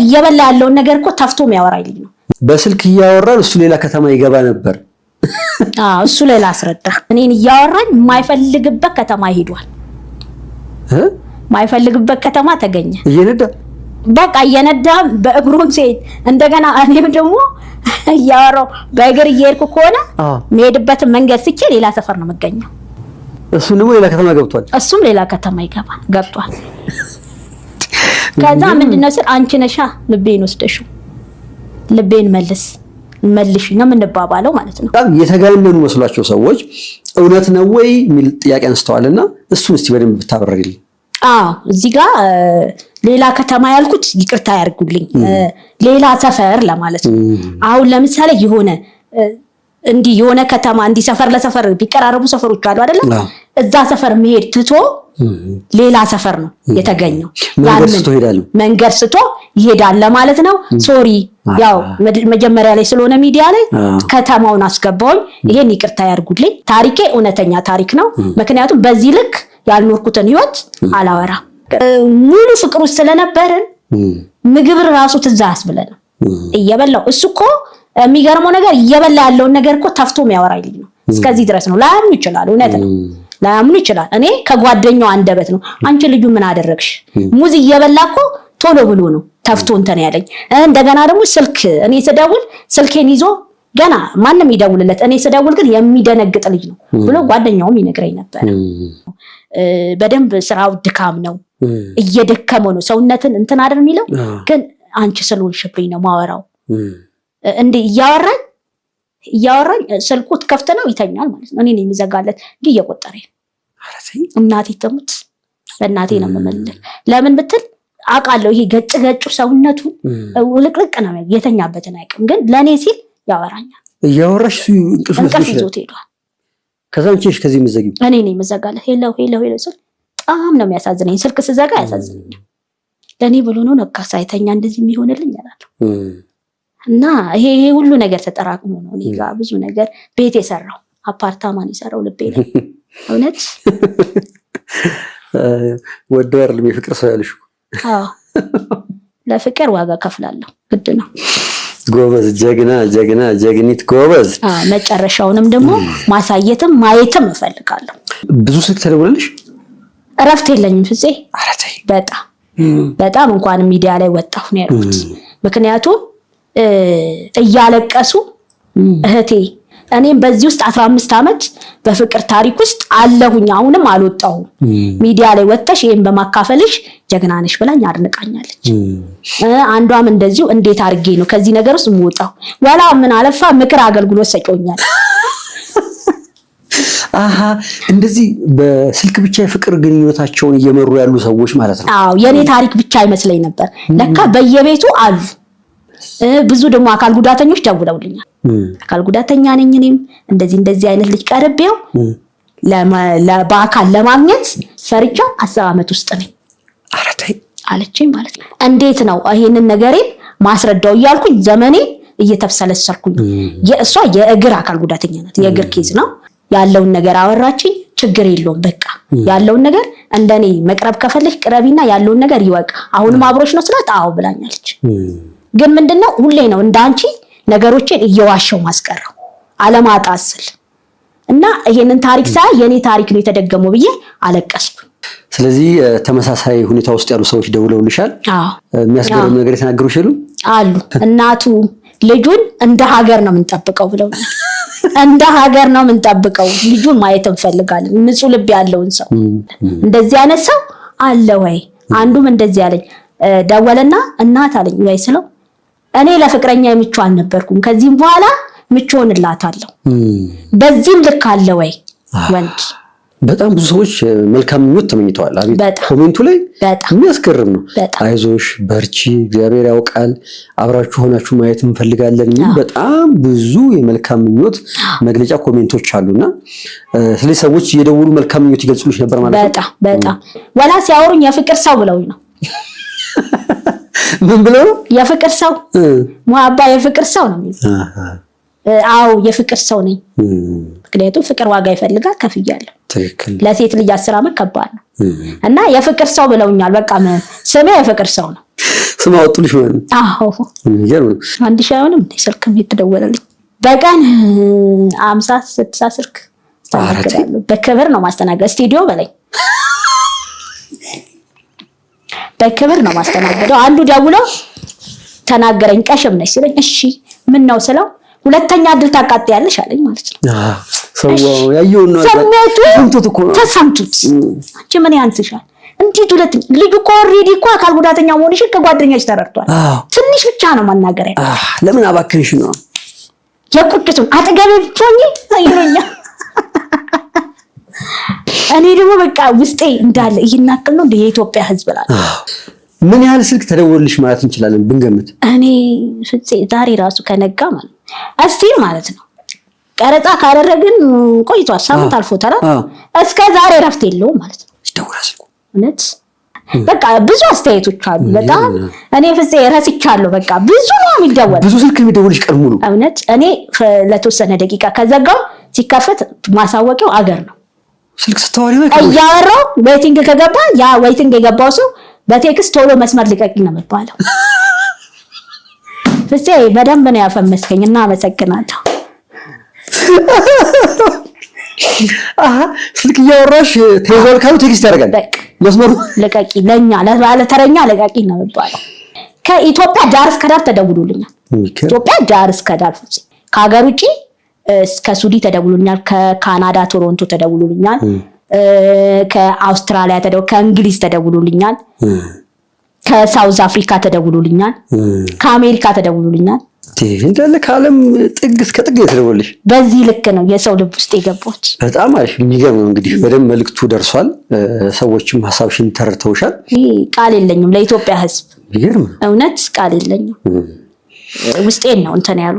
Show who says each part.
Speaker 1: እየበላ ያለውን ነገር እኮ ተፍቶ የሚያወራኝ ልጅ ነው።
Speaker 2: በስልክ እያወራን እሱ ሌላ ከተማ ይገባ ነበር።
Speaker 1: አዎ እሱ ሌላ አስረዳ። እኔን እያወራኝ የማይፈልግበት ከተማ ሄዷል። የማይፈልግበት ከተማ ተገኘ።
Speaker 2: እየነዳ
Speaker 1: በቃ እየነዳ በእግሩም ሲሄድ እንደገና እኔም ደግሞ እያወራሁ በእግር እየሄድኩ ከሆነ የምሄድበትን መንገድ ስቼ ሌላ ሰፈር ነው የምገኘው።
Speaker 2: እሱም ደግሞ ሌላ ከተማ ገብቷል።
Speaker 1: እሱም ሌላ ከተማ ይገባል ገብቷል። ከዛ ምንድነው ስል አንቺ ነሻ ልቤን ወስደሽው ልቤን መልስ መልሽ ነው የምንባባለው ማለት ነው።
Speaker 2: በጣም የተጋነኑ መስሏቸው ሰዎች እውነት ነው ወይ የሚል ጥያቄ አንስተዋልና እሱን እስቲ በደንብ ብታብራሪልኝ።
Speaker 1: አዎ እዚህ ጋር ሌላ ከተማ ያልኩት ይቅርታ ያርጉልኝ፣ ሌላ ሰፈር ለማለት ነው። አሁን ለምሳሌ የሆነ እንዲህ የሆነ ከተማ እንዲህ ሰፈር ለሰፈር ቢቀራረቡ ሰፈሮች አሉ አይደለም? እዛ ሰፈር መሄድ ትቶ ሌላ ሰፈር ነው የተገኘው። መንገድ ስቶ ይሄዳል ለማለት ነው። Sorry፣ ያው መጀመሪያ ላይ ስለሆነ ሚዲያ ላይ ከተማውን አስገባውኝ። ይሄን ይቅርታ ያርጉልኝ። ታሪኬ እውነተኛ ታሪክ ነው። ምክንያቱም በዚህ ልክ ያልኖርኩትን ህይወት አላወራም። ሙሉ ፍቅር ውስጥ ስለነበርን ምግብ ራሱ ትዝ አያስብለንም። እየበላው እሱ እኮ የሚገርመው ነገር እየበላ ያለውን ነገር እኮ ተፍቶ የሚያወራኝ ልጅ ነው። እስከዚህ ድረስ ነው። ላያምኑ ይችላል፣ እውነት ነው፣ ላያምኑ ይችላል። እኔ ከጓደኛው አንደበት ነው። አንቺ ልጁ ምን አደረግሽ? ሙዝ እየበላ እኮ ቶሎ ብሎ ነው ተፍቶ እንትን ያለኝ። እንደገና ደግሞ ስልክ እኔ ስደውል ስልኬን ይዞ ገና ማንም ይደውልለት፣ እኔ ስደውል ግን የሚደነግጥ ልጅ ነው ብሎ ጓደኛውም ይነግረኝ ነበር። በደንብ ስራው ድካም ነው፣ እየደከመ ነው ሰውነትን እንትን አይደል የሚለው፣ ግን አንቺ ስለሆንሽብኝ ነው ማወራው። እንዴ እያወራኝ እያወራኝ ስልኩ ከፍት ነው ይተኛል ማለት ነው። እኔ ነኝ የምዘጋለት እንዲህ እየቆጠረ እናቴ ትሙት በእናቴ ነው የምመልል። ለምን ብትል አውቃለሁ ይሄ ገጭ ገጩ ሰውነቱን ውልቅልቅ ነው የተኛበትን አያውቅም። ግን ለእኔ ሲል ያወራኛል።
Speaker 2: እያወራሽ
Speaker 1: እንቅልፍ ይዞት ሄዷል።
Speaker 2: ከዛ አንቺ ነሽ ከዚህ የምትዘጊው?
Speaker 1: እኔ ነኝ የምዘጋለት። Hello hello hello ስል በጣም ነው የሚያሳዝነኝ። ስልክ ስዘጋ ያሳዝነኛል። ለእኔ ብሎ ነው ነካ ሳይተኛ እንደዚህ የሚሆንልኝ እላለሁ። እና ይሄ ይሄ ሁሉ ነገር ተጠራቅሞ ነው እኔ ጋ ብዙ ነገር ቤት የሰራው፣ አፓርታማን የሰራው ልቤ ላይ እውነት።
Speaker 2: ወደው አይደለም የፍቅር ሰው ያልሽ።
Speaker 1: አዎ ለፍቅር ዋጋ ከፍላለሁ፣ ግድ ነው።
Speaker 2: ጎበዝ፣ ጀግና ጀግና ጀግኒት ጎበዝ።
Speaker 1: መጨረሻውንም ደግሞ ማሳየትም ማየትም እፈልጋለሁ።
Speaker 2: ብዙ ስልክ ተደውለልሽ?
Speaker 1: እረፍት የለኝም ፍፄ። በጣም በጣም እንኳን ሚዲያ ላይ ወጣሁ ነው ያልኩት። ምክንያቱም እያለቀሱ እህቴ እኔም በዚህ ውስጥ 15 ዓመት በፍቅር ታሪክ ውስጥ አለሁኝ፣ አሁንም አልወጣሁም። ሚዲያ ላይ ወጥተሽ ይሄን በማካፈልሽ ጀግና ነሽ ብላኝ አድንቃኛለች። አንዷም እንደዚሁ እንዴት አድርጌ ነው ከዚህ ነገር ውስጥ የምወጣው? ወላ ምን አለፋ ምክር አገልግሎት ሰጪውኛል።
Speaker 2: አሃ እንደዚህ በስልክ ብቻ የፍቅር ግንኙነታቸውን እየመሩ ያሉ ሰዎች ማለት ነው።
Speaker 1: አዎ የኔ ታሪክ ብቻ አይመስለኝ ነበር። ለካ በየቤቱ አሉ። ብዙ ደግሞ አካል ጉዳተኞች ደውለውልኛል። አካል ጉዳተኛ ነኝ እኔም እንደዚህ እንደዚህ አይነት ልጅ ቀርቤው በአካል ለማግኘት ፈርቻ 10 ዓመት ውስጥ ነኝ አለችኝ ማለት ነው። እንዴት ነው ይሄንን ነገሬን ማስረዳው እያልኩኝ ዘመኔ እየተብሰለሰልኩኝ። የእሷ የእግር አካል ጉዳተኛ ናት። የእግር case ነው ያለውን ነገር አወራችኝ። ችግር የለውም በቃ ያለውን ነገር እንደኔ መቅረብ ከፈለሽ ቅረቢና ያለውን ነገር ይወቅ። አሁንም አብሮሽ ነው ስላት አዎ ብላኛለች። ግን ምንድነው ሁሌ ነው እንዳንቺ ነገሮችን እየዋሸው ማስቀረው አለማጣት ስል እና ይሄንን ታሪክ ሳይ የኔ ታሪክ ነው የተደገመው ብዬ አለቀስኩ።
Speaker 2: ስለዚህ ተመሳሳይ ሁኔታ ውስጥ ያሉ ሰዎች ደውለውልሻል? የሚያስገርም ነገር የተናገሩሽ የሉም?
Speaker 1: አሉ። እናቱ ልጁን እንደ ሀገር ነው የምንጠብቀው ብለው፣ እንደ ሀገር ነው የምንጠብቀው፣ ልጁን ማየት እንፈልጋለን። ንጹህ ልብ ያለውን ሰው እንደዚህ አይነት ሰው አለ ወይ? አንዱም እንደዚህ አለኝ። ደወለና እናት አለኝ ወይ ስለው እኔ ለፍቅረኛ ምቹ አልነበርኩም፣ ከዚህም በኋላ ምቹ ሆንላታለሁ። በዚህም ልክ አለ ወይ ወንድ?
Speaker 2: በጣም ብዙ ሰዎች መልካም ምኞት ተመኝተዋል። አቤት comment ኡ ላይ የሚያስገርም ነው። አይዞሽ፣ በርቺ፣ እግዚአብሔር ያውቃል፣ አብራችሁ ሆናችሁ ማየት እንፈልጋለን የሚሉ በጣም ብዙ የመልካም ምኞት መግለጫ comment ኦች አሉና፣ ስለዚህ ሰዎች እየደወሉ መልካም ምኞት ይገልጹልሽ ነበር ማለት ነው።
Speaker 1: በጣም በጣም ወላ ሲያወሩኝ የፍቅር ሰው ብለውኝ ነው።
Speaker 2: ምን ብለው?
Speaker 1: የፍቅር ሰው ሙሀባ፣ የፍቅር ሰው ነው የሚሉት። አዎ የፍቅር ሰው ነኝ። ምክንያቱም ፍቅር ዋጋ ይፈልጋል፣ ከፍያለሁ። ለሴት ልጅ 10 ዓመት ከባድ ነው እና የፍቅር ሰው ብለውኛል። በቃ ስሜ የፍቅር ሰው ነው።
Speaker 2: ስም አወጡልሽ ማለት ነው?
Speaker 1: አዎ። 1000 አይሆንም እንደ ስልክም የተደወለልኝ በቀን 50 60 ስልክ አስተናግዳለሁ። በክብር ነው ማስተናገድ። ስቱዲዮ በላይ በክብር ነው ማስተናገደው። አንዱ ደውሎ ተናገረኝ፣ ቀሽም ነሽ ሲለኝ እሺ ምን ነው ስለው ሁለተኛ እድል ታቃጥያለሽ አለኝ ማለት ነው። ስሜቱ ተሰምቶት አንቺ ምን ያንስሻል? እንዴት ሁለት ልጁ እኮ already እኮ አካል ጉዳተኛ መሆንሽን ከጓደኛሽ ተረድቷል። ትንሽ ብቻ ነው መናገር።
Speaker 2: ለምን አባክንሽ ነው
Speaker 1: የቁጭቱን አጠገቤ ብትሆኚ ይሉኛል። እኔ ደግሞ በቃ ውስጤ እንዳለ ይህን ያክል ነው የኢትዮጵያ ሕዝብ እላለሁ።
Speaker 2: ምን ያህል ስልክ ተደወልሽ ማለት እንችላለን ብንገምት?
Speaker 1: እኔ ፍፄ ዛሬ ራሱ ከነጋ ማለት እስቲ ማለት ነው ቀረጻ ካደረግን ቆይቷል፣ ሳምንት አልፎታል። እስከ ዛሬ እረፍት የለውም ማለት ነው። እውነት በቃ ብዙ አስተያየቶች አሉ። በጣም እኔ ፍፄ ረስቻለሁ። በቃ ብዙ ነው የሚደወል፣
Speaker 2: ብዙ ስልክ የሚደወልሽ ቀን ሙሉ።
Speaker 1: እውነት እኔ ለተወሰነ ደቂቃ ከዘጋው ሲከፈት ማሳወቂያው አገር ነው።
Speaker 2: ስልክ ስታወሪ
Speaker 1: እያወራሁ waiting ከገባ ያ waiting የገባው ሰው በ text ቶሎ መስመር ልቀቂ ነው የሚባለው። ፍፄ በደንብ ነው ያፈመስከኝ እና አመሰግናለሁ።
Speaker 2: ስልክ እያወራሽ ተይዟል ካሉ text ያደርጋል። መስመሩ
Speaker 1: ልቀቂ፣ ለኛ ለባለተረኛ ልቀቂ ነው የሚባለው። ከኢትዮጵያ ዳር እስከ ዳር ተደውሎልኛል። ኢትዮጵያ ዳር እስከ ዳር፣ ከሀገር ውጭ ከሱዲ ተደውሎልኛል። ከካናዳ ቶሮንቶ ተደውሎልኛል። ከአውስትራሊያ ከእንግሊዝ ተደውሎልኛል። ከ South Africa ተደውሎልኛል። ከአሜሪካ ተደውሎልኛል።
Speaker 2: እንዳለ ከዓለም ጥግ እስከ ጥግ የተደወለሽ።
Speaker 1: በዚህ ልክ ነው የሰው ልብ ውስጥ የገባች።
Speaker 2: በጣም አሪፍ፣ የሚገርም ነው። እንግዲህ በደንብ መልዕክቱ ደርሷል። ሰዎችም ሀሳብሽን ተረድተውሻል።
Speaker 1: ቃል የለኝም ለኢትዮጵያ ሕዝብ
Speaker 2: የሚገርም
Speaker 1: እውነት ቃል የለኝም። ውስጤን ነው እንትን ያሉ